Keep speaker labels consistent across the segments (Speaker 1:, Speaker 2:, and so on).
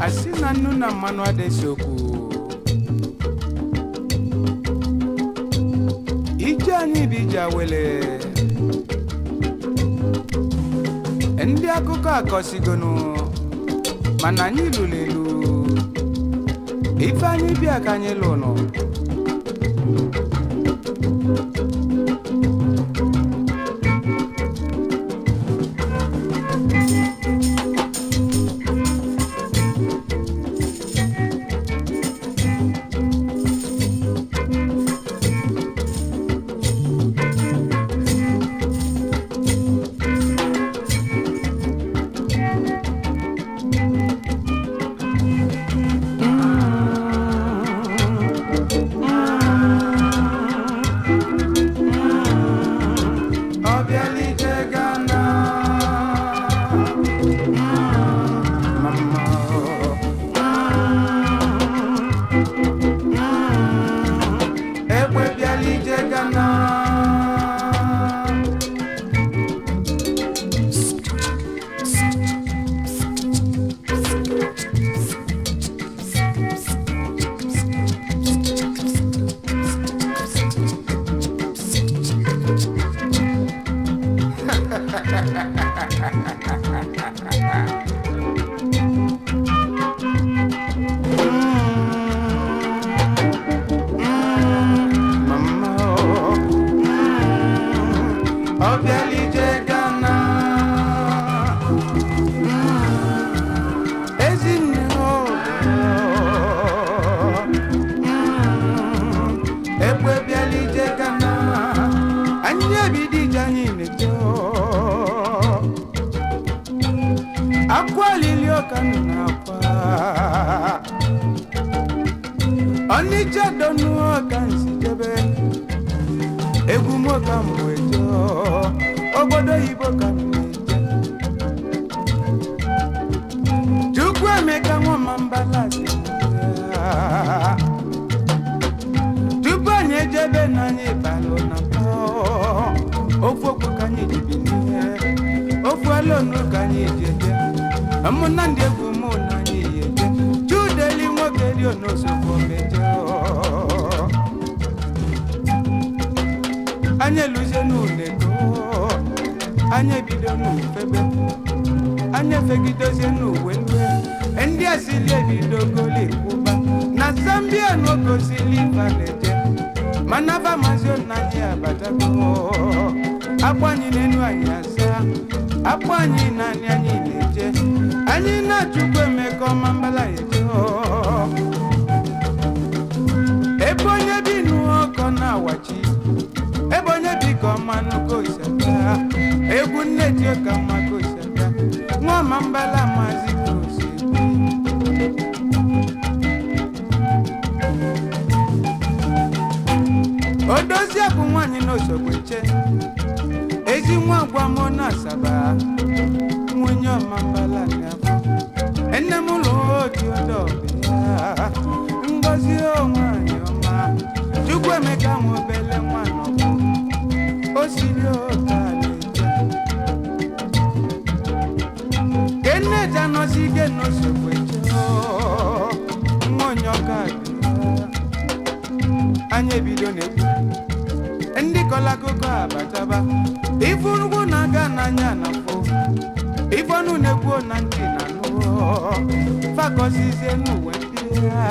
Speaker 1: Asị na nnu na mmanụ adịghị okwu. Ije anyị bụ ije awele. Ndị akụkọ akọsigonu, mana anyị lụrụ elu. Ife anyị bịa ka anyị lụnụ. Ọbịalije Gana, mama. Egbe bịalije Gana. Mama, ọbịalije Gana. Ezinne, egbe bịalije Gana. Anyị ebido ije, anyị na-eje. Akwa lili ọka m na-akwa. Ọnịcha donu ọka nsi jebe. Egwu m ka m wee jụọ, obodo oyibo ka m na-eje. Chukwu Emeka nwamambala si m bịa. Tupu anyị ejebe na anyị balụ na mpọ ofu okwu ka anyị ji bi n'ihe ofu alonu ka anyị ji eje. Mụ na ndị egwu mụ na anyị yi eje. Chudeli nwoke dị onosogbo meje. Anyị eluzie n'uneko, anyị ebido n'ufebe, anyị efegidozie n'uwe lue. Ndị asili ebido goli kwụba na Zambia n'okosili ifa na-eje, mana bamazi na anyị abatago. Akwa anyị n'enu anyị asa akwa anyị naanị anyị na-eje. Anyị na-achukwu Emeka ọma mbala eje. Ebe onye bi n'ọkọ na-awachi, ebe onye bi ka ọma nnukwu osabịa. Egwu nne ji ka mma ka osabịa nwa ọma mbala mazi ka osi bi. Odozie bụ nwaanyị n'osogbu nche ezi nwa agwa mụ na Asaba, nwunye ọma mbala n'afọ. Nne m ụlọ otu ọdọbịa ngozi onwaanyị ọma. Chukwu Emeka nwa obele nwa nọbụ osiri ụka na-eje. Keneji anọsi ike n'osogbu eche nwa onye ọka bịa. Anyị ebido na-ekwu ndị kọla akụkọ abataba ifurugwu na-aga n'anya na fo ifeọnụ na-ekwu na ntị na nụ fakọsizie n'uwe ndị a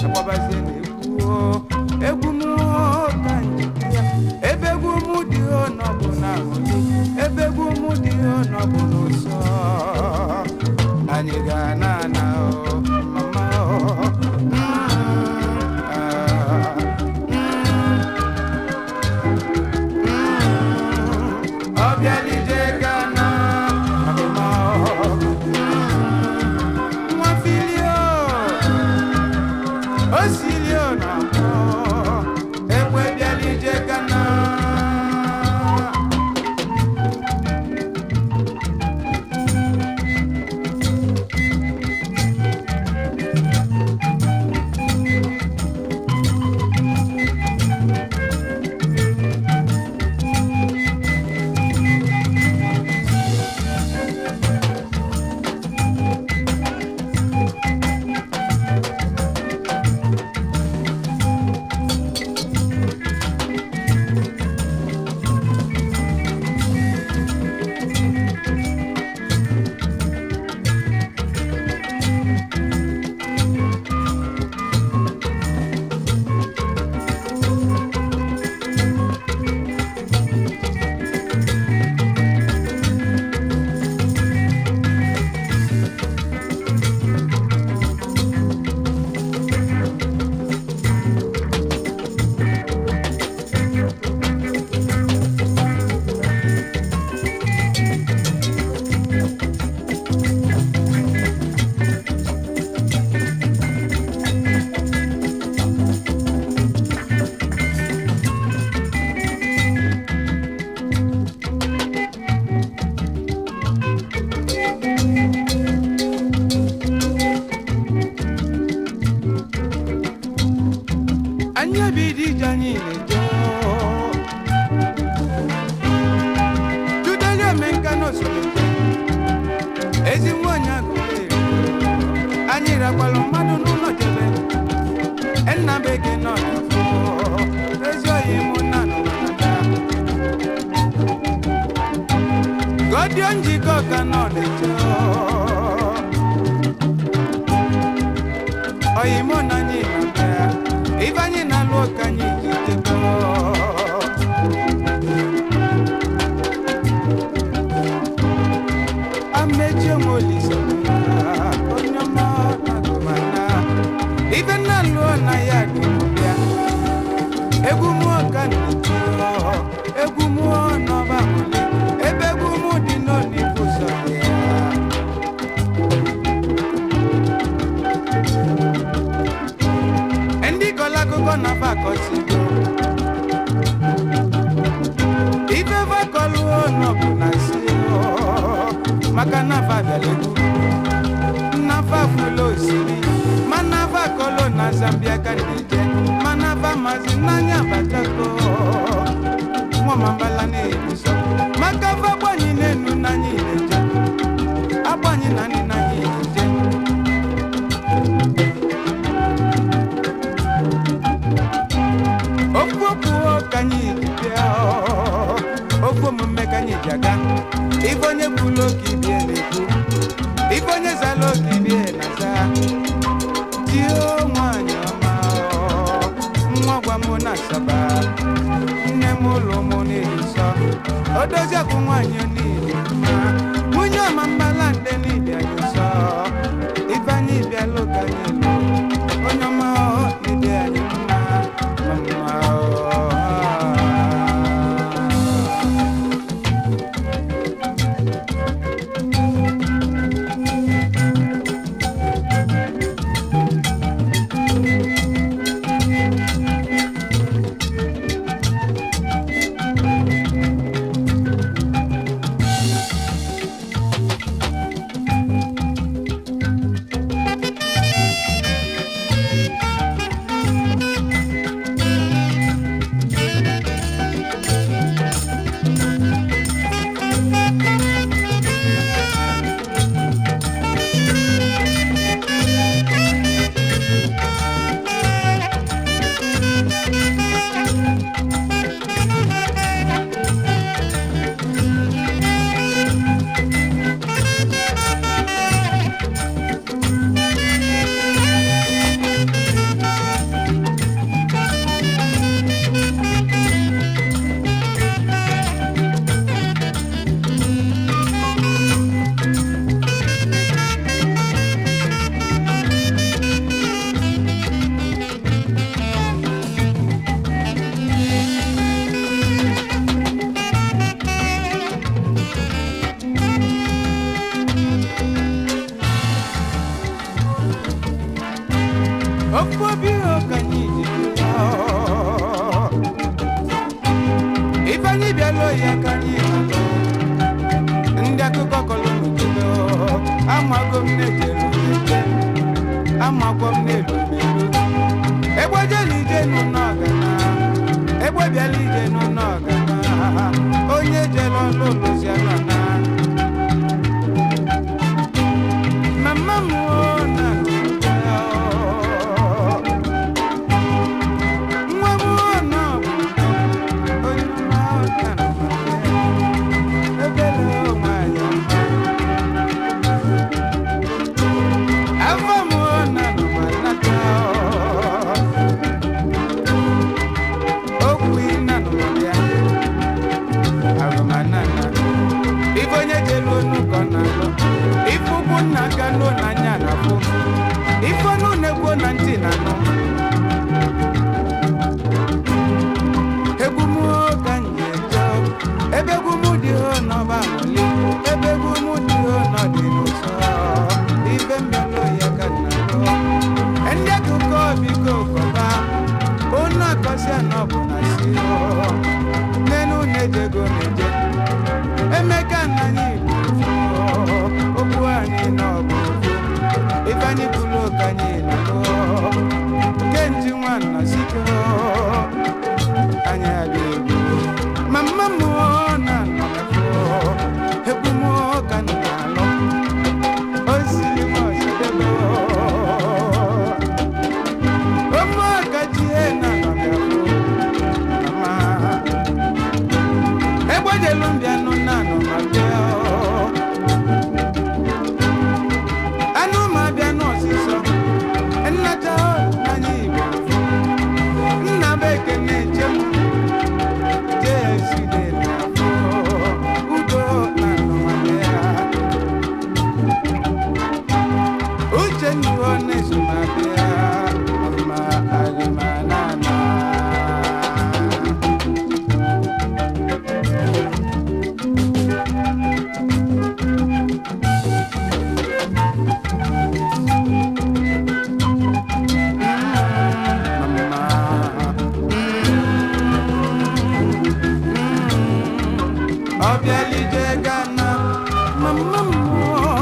Speaker 1: akpọbazie na-ekwu egwu m ka njide ya. Ebe egwu m dị n'ọbụ na ahụli, ebe egwu m dị n'ọbụ n'ụsọ. Anyị ga na ana o mama o. Ah. Ọbịalije Gana, mama o. Nwa filio osilio na akpọ egbe bịalije Gana. Kpọlụ mmadụ n'ụlọ jebe nnabege nọ ezi oyi mụ na nọ. Gọdịọ njikọ ka nọ na-eche oyi mụ na anyị na-abịa ife anyị na-alụ ka anyị ji chebe. Amechi onwe Olise, onye ọma na-agụmana ife na-alụ na ya dị bịa. Egwu mụọ ka na-eti, egwu mụọ n'ọba mụle ebe egwu mụ dị n'onibu sọ ya. Ndị kọrọ akụkọ na fa akọsigo ife fakọlụo nọ bụ na si maka na fa bịara egwu na fa fụlụ osiri mana fa kọlụ na Zambia ka na-eje mana fa mazi n'anya batako nwamambala na-ebuso maka fa gbanyi n'enu n'anya na-eje agbanyi na nị n'anya na-eje. Okwu okwu ka anyị ji bịa, okwu omume ka anyị ji aga. Ife onye kwulu oke ibie na-ekwu, ife onye zala oke ibie na-aza. Tio nwanyị ọma, nwa gwa mụ na asaba nne m ụlọ mụ niile nsọ odoziakụ nwanyị niile mma nwunye ọma mbala nde niile anyị nsọ ife anyị bịala ụka anyị lụ onye ọma ọ anyị mma mma ọ. Okwu obi ka anyị ji bịa. Ife anyị bịala ya ka anyị na-alụ. Ndị akụkọ kọrọ n'obodo amago m na-ejelu eje, amakwa m na-elu elu. Egbe jelu ije n'ụlọ ọgana, egbe bịala ije n'ụlọ ọgana, onye jere ọlụ lụziala na. Mama m o na nwa m o na bụ onye ọma na ebele nwanyị ọma. Afọ m o na nọmalata okwu ị na nọmabịa arụmanana ife onye jelu onu ka ọ na-alụ ife ukwu nna aka nụ n'anya na-afụ ife ọnụ na-ekwu na ntị na-anụ. Egwu m ka m ji eje, ebe egwu m dị ho n'ọba amụli, ebe egwu m dị ho n'ọdị n'ụsọ ife mbelụ ya ka nna lụ. Ndị akụkọ biko kọba onu akọsịa na ọ bụ na si nenu na-ejego na-eje. Emeka nna anyị bụ ofu, okwu anyị na ọ bụ ofu, ife anyị kwuru ka anyị na-alụ. Kenji nwanna sike anyị abịa egwu mama m na nọ egwu m ka m na-alụ osiri m osidebe. Ejelu mbịanụ nanụ ma bịa, anụ ma bịa n'ọsịsọ nnata n'anya Igbo. Nna m ekene eche m jeside n'afọ udo na anụmanụ uche nnuo na-eso ma bịa ma agụmanana. Ọbịalije gana mama mmụọ.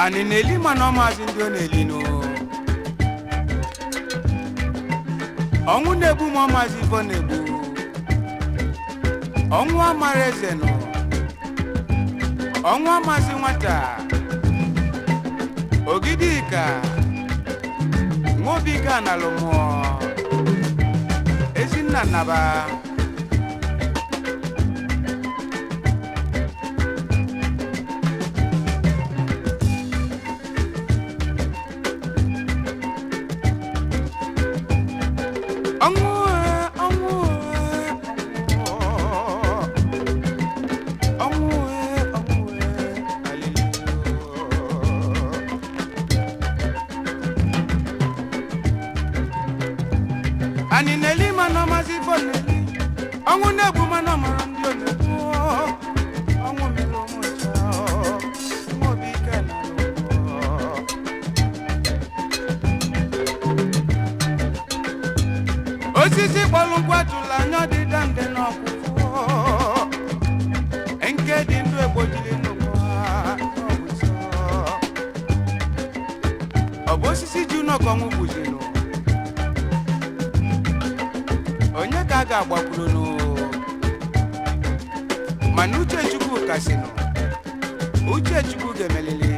Speaker 1: Anyị na-eli mana ọmazị ndị ọ na-eli nụ. Ọnwụ na-egbu ma ọmazị ife ọ na-egbu. Ọnwụ amara eze nụ. Ọnwụ amazị nwata. Ogidika nwaobika analụ mmụọ. Ezinna nnaba. Ọnwụ e, ọnwụ e, ọnwụ e, ọnwụ e, alili. Anyị na-eli mana ọmazi ife ọ na-eli. Ọnwụ na-egbu mana ọmara ndị ọ na-egbu. Ọnwụ mere ụmụ ncha, nwa obi ike na-alụ ụwa. Osisi kpọrọ nkwa tụrụ anya ọdịda nde n'ọkwụkwụ nke dị ndụ egbojiri nnukwu. Ọ bụ osisi ji ụnọkọ ọnwụ gbuzinụ. Onye ka a ga-agbakwurunu? Mana uche Chukwu kasịnụ, uche Chukwu ga-emelili.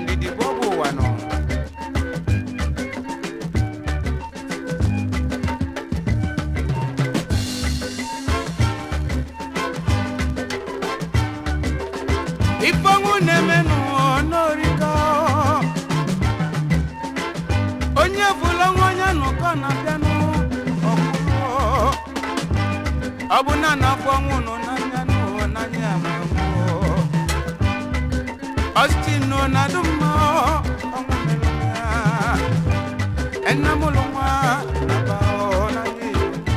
Speaker 1: Ndidi bụ ọgwụ ụwa nọ. Ifeọnwụ na-eme n'orikọ onye fụlụ ọnwa onye nụkọ na-abịanụ ọkwụrụ. Ọ bụ na na-afọ ọnwụ nụ n'anya nụ n'anya ma nwụọ. Austin nụ na dum ọnwụ melụ ya enamụlụ nwa naba n'anya Igbo.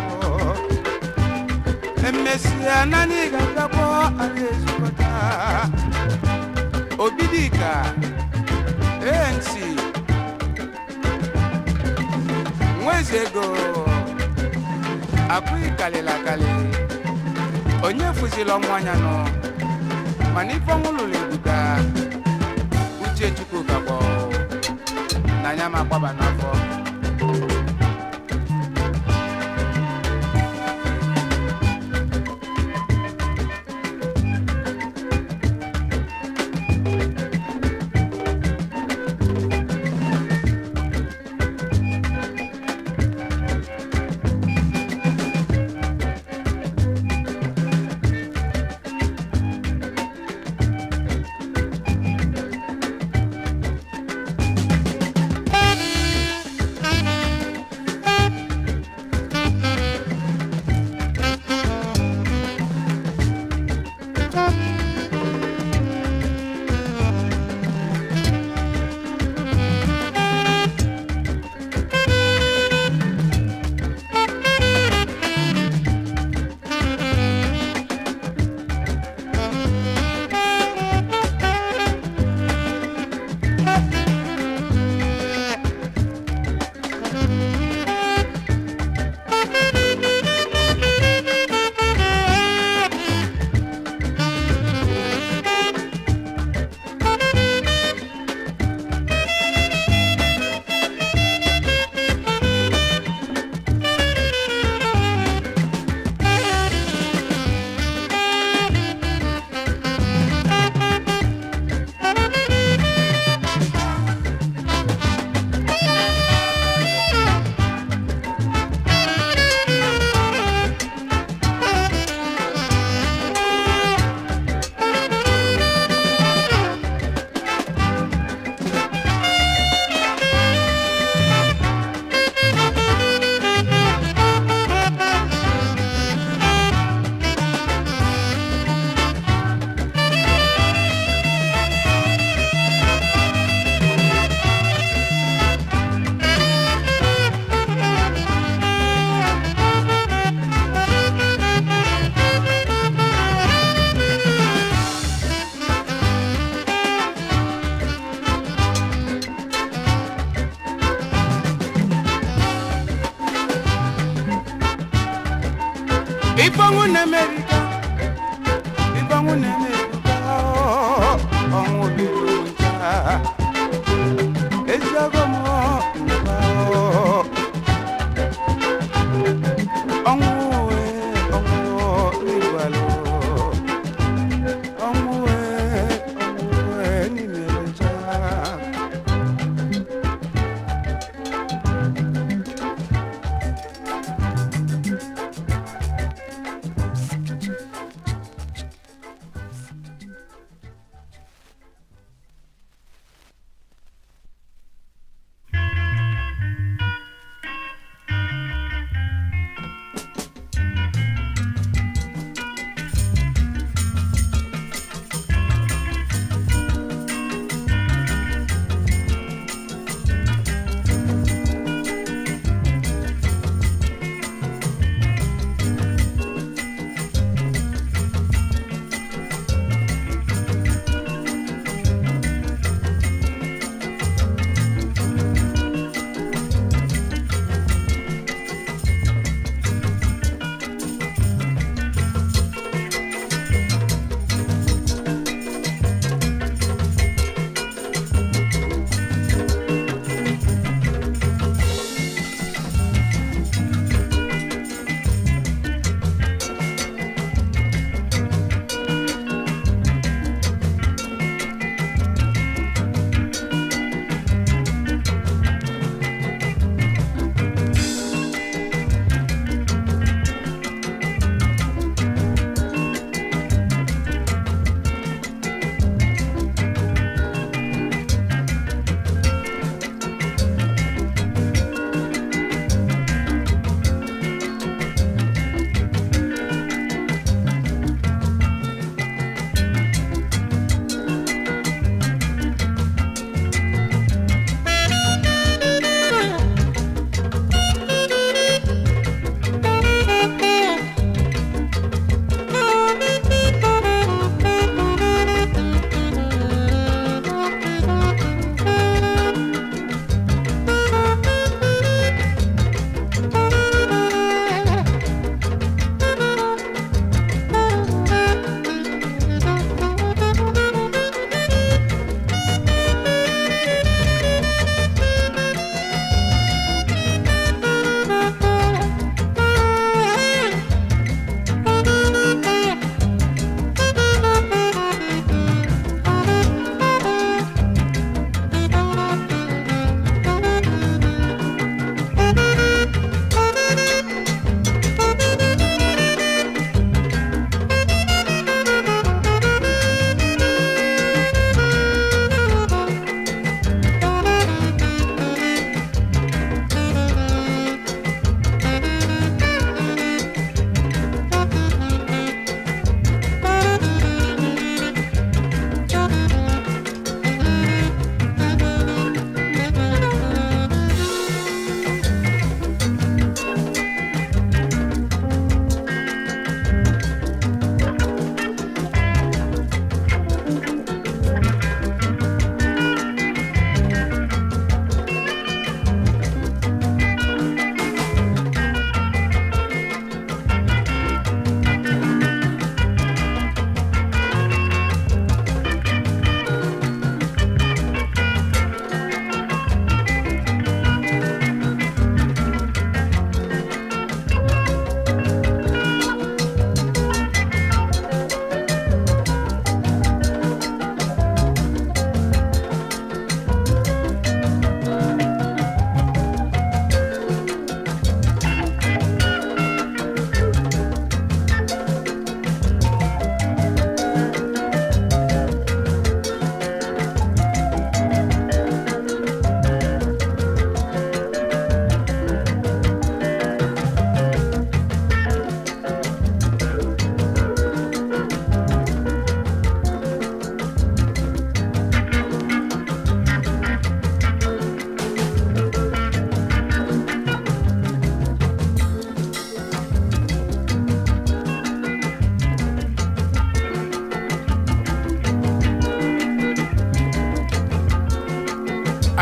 Speaker 1: Emesịa n'anya ị ga-abịakwa anyị ezukọta. Obidika ANC Nweze ego akụ ịkalịla akali onye fụzila ọnwụ anya nọ mana ife ọnwụ lụrụ ebuka. Uche Chukwuka gbọ na anya ma gbaba n'afọ. Ife ọnwụ na-emerika, ife ọnwụ na-emerika, ọnwụ biri ncha eziọgọ m ọnwụ ọnwụ n'igwalụ ọnwụ ọnwụ n'ime ncha.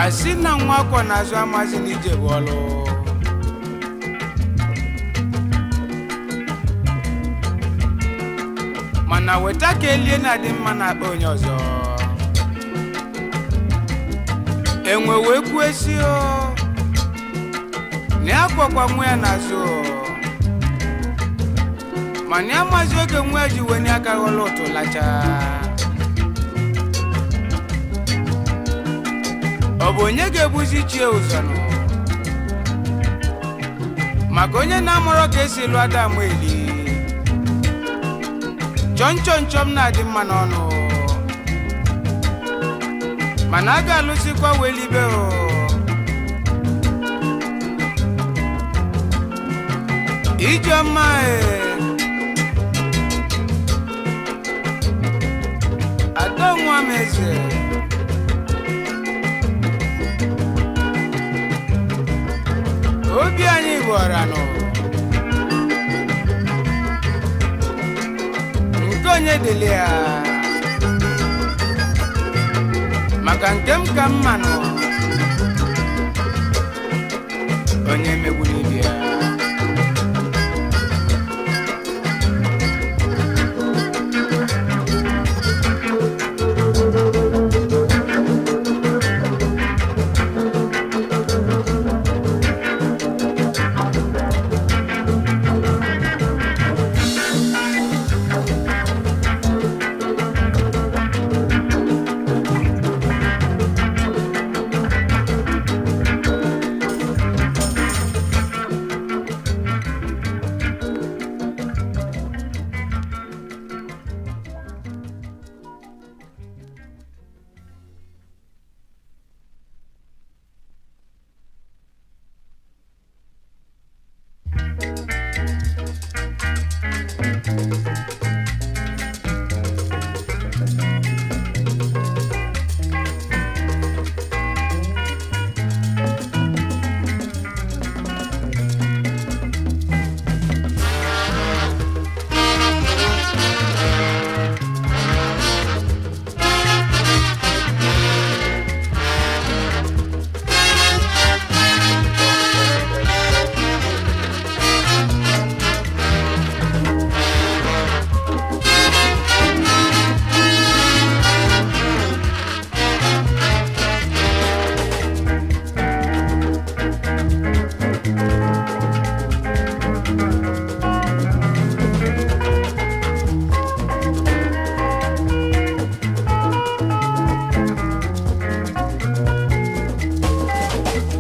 Speaker 1: Asị na nwa akwọ n'azụ amazi n'ije bụ ọlụ. Mana weta ka elie na-adị mma na-akpa onye ọzọ. Enwe wee kwuo esi o na ya kwakwa nwa ya n'azụ o, mana ya mazi oge nwa ya ji wee nye aka ghọrọ ụtụ lacha. Ọ bụ onye ga-ebuzi chie ụzọ nụ maka onye na-amụrọ ka esi lụ ada ama eli chọm chọm chọm na-adị mma n'ọnụ, mana a ga-alụsịkwa welibe o. Ijeọma e ada nwa m eze, obi anyị bụ ọranụ nke onye dịlị ya maka nke m ka mma nụ onye megburu ibe ya.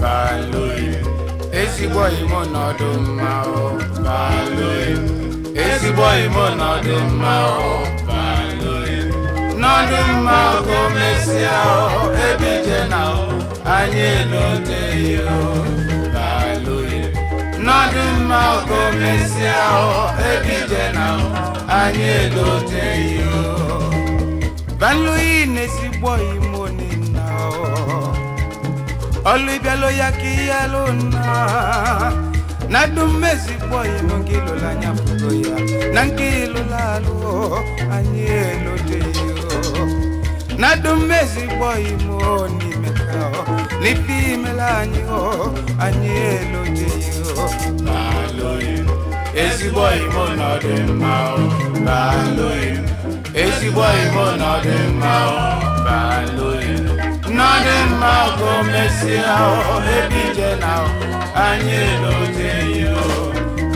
Speaker 1: Baloyi, ezigbo imo nọdụ mma o. Baloyi, ezigbo imo nọdụ mma o. Baloyi, nọdụ mma o, ka o mesịa o, ebe ije na o, anyị eloteghị o. Baloyi, nọdụ mma o, ka o mesịa o, ebe ije na o, anyị eloteghị o. Baloyi na ezigbo imo nina o. Ọlụ ya ka ihe lụ na na dum ezigbo imo nke ịlụla anya pụgo ya na nke ịlụla alụ anyị eloteghị o. Na dum ezigbo imo n'ime ka ọ n'ife imela anyị o, anyị eloteghị o. Baloyi, ezigbo imo nọdụ mma o. Baloyi, ezigbo imo nọdụ mma o. Baloyi, nọdụ mma o, ka o mesịa o, ebe ije na o, anyị eloteghị o.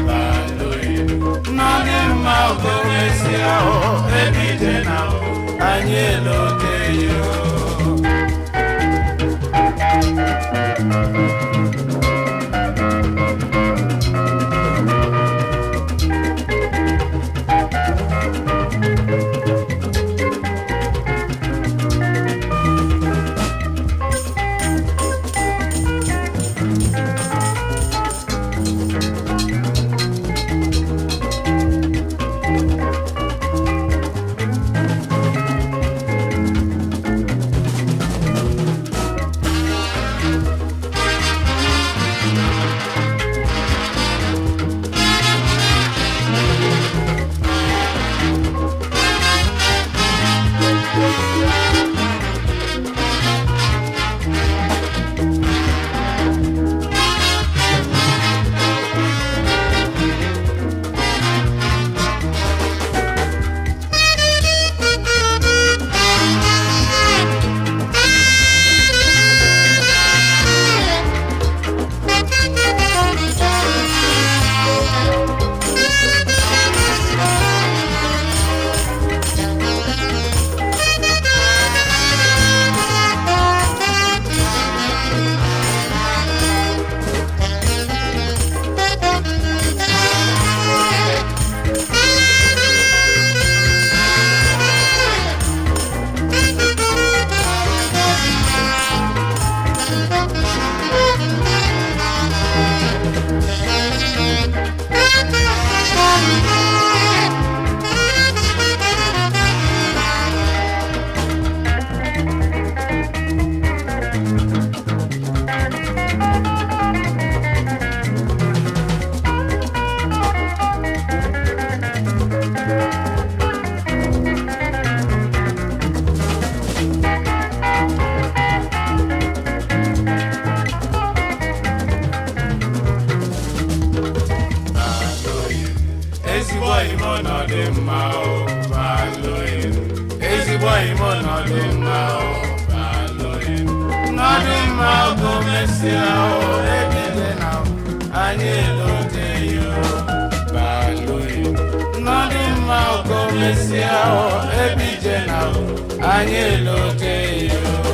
Speaker 1: Baloyi, nọdụ mma o, ka o mesịa o, ebe ije na o, anyị eloteghị o. Enyi m nọ dị mma o, balụghị m. Ezigbo enyi m nọ dị mma o, balụghị m. Nọ dị mma o, mesịa o, ebide na anyị elote ya o, balụghị m. Nọ dị mma o, mesịa o, ebije na anyị elote ya o.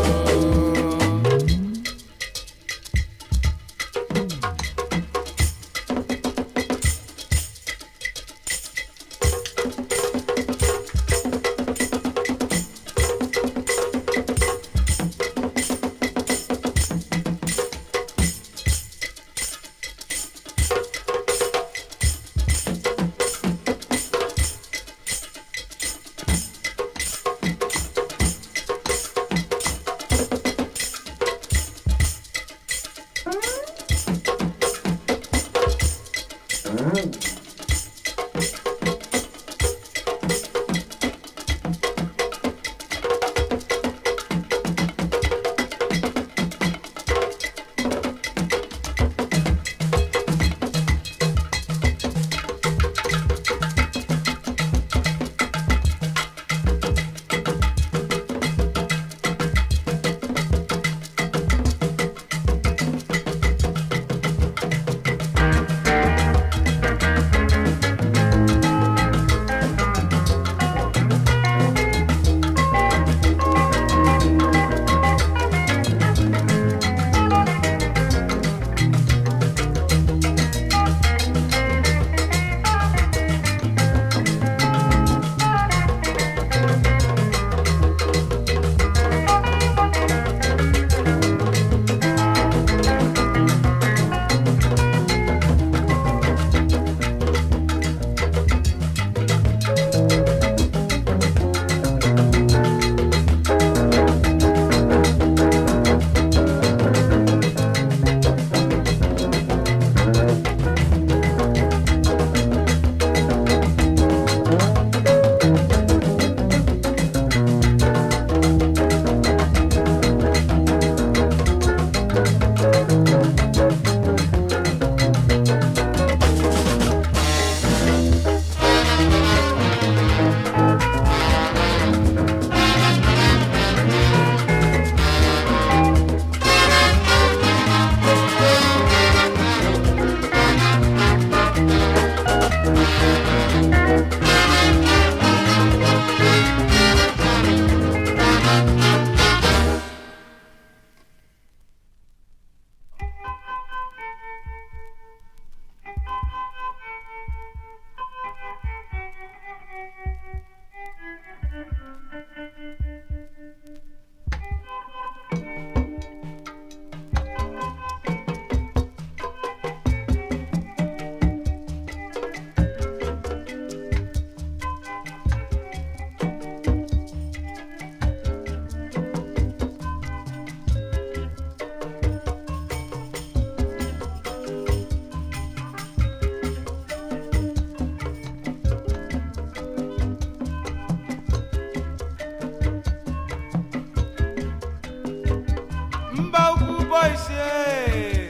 Speaker 1: Mba Ukwu Boys ee.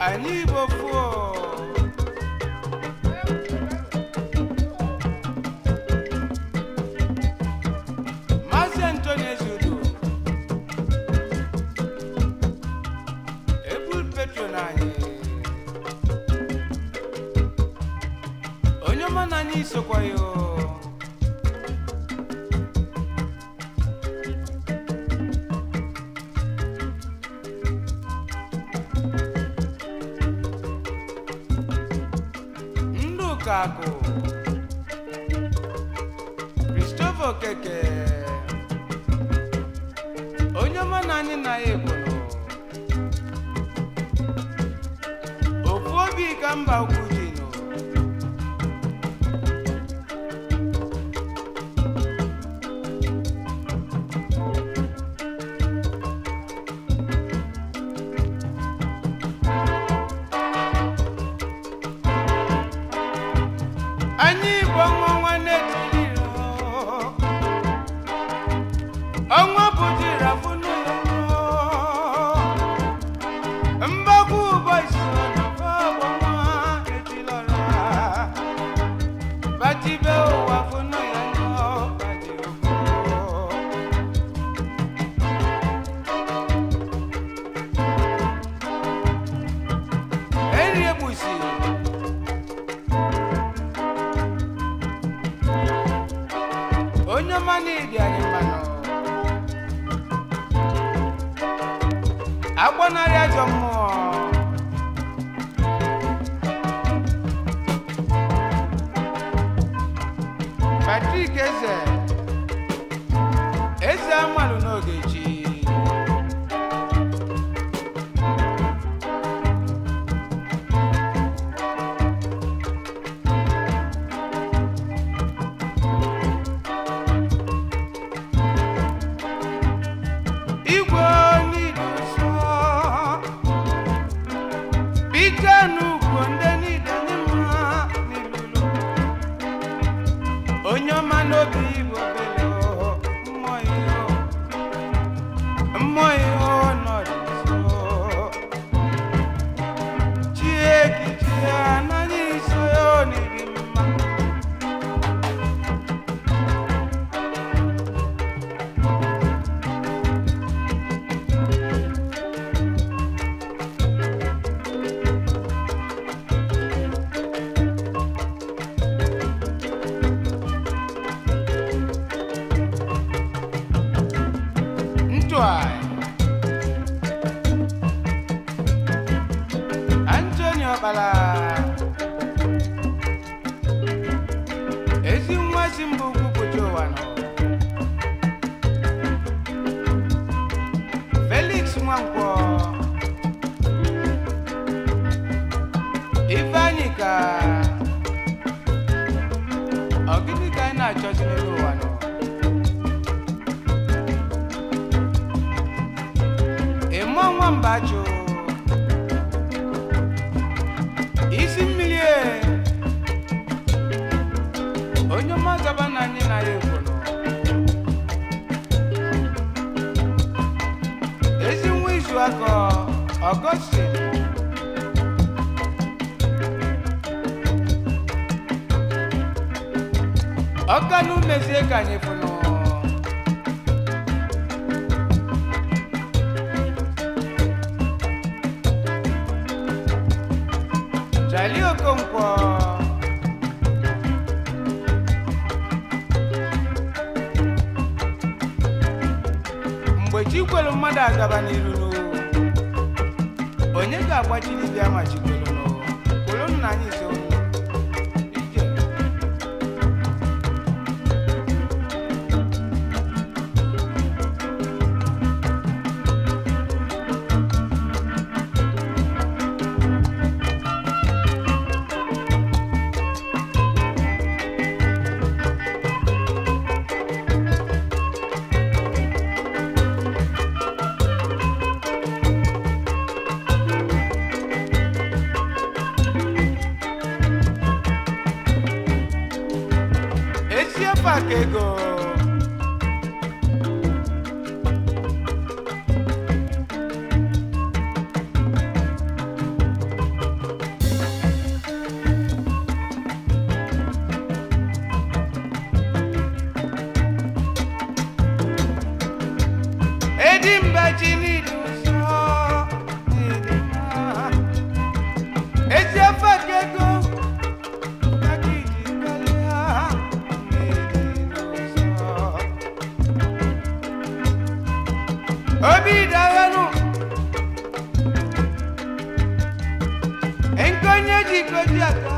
Speaker 1: Anyị Igbo fuo. Maazị Anthony Ezeudo, Ebul Petron anyị, onye ọma na anyị sokwa ya o. Ndụka Akụ, Christopher Okeke, onye ọma na anyị na ya ekworo ofu obi ka mba ukwu ji nụ. Anyị Igbo nwa nwanne tiri ọnwa bụ jirafunu. Mbakwu Boys. Agbanarị ajọ mmụọ. Patrick Eze, Eze amalụ n'oge chi. Igwe niile nsọ, bite n'ugwu ndị niile nye mma n'ilulu. Onye ọma n'obi igwe obele mmụọ ihe mmụọ ihe nọdụ nso. Chiekichi anaghị iso ya n'ịdị mma. Ntụai Anthony Ọkpala, ezi nwa si mba ugwu pụta ụwa nọ. Felix Nwankwọ, Ifeanyị, ka ọ gịnị ka anyị na-achọzi n'elu ụwa nọ? Ịmụ nwamba jụ isi mmiri e onye ọma gaba na anyị na ya ekwono. Ezi nwa izu akọ Ọgọstin ọkanụ mezie ka anyị fụnụ. Charlie Okonkwo, mgbe chi kwelu mmadụ agaba n'iruru, onye ga-agbachi dibịa ma chi kwelu nụ kwelu nna anyị so ije. Ezie pak ego edimba ji n'ilu nsọ n'ịdị mma. Ezie pak ego aka iji karịa n'ịdị n'ụzọ. Obi daghanụ nkonye ji koji aka.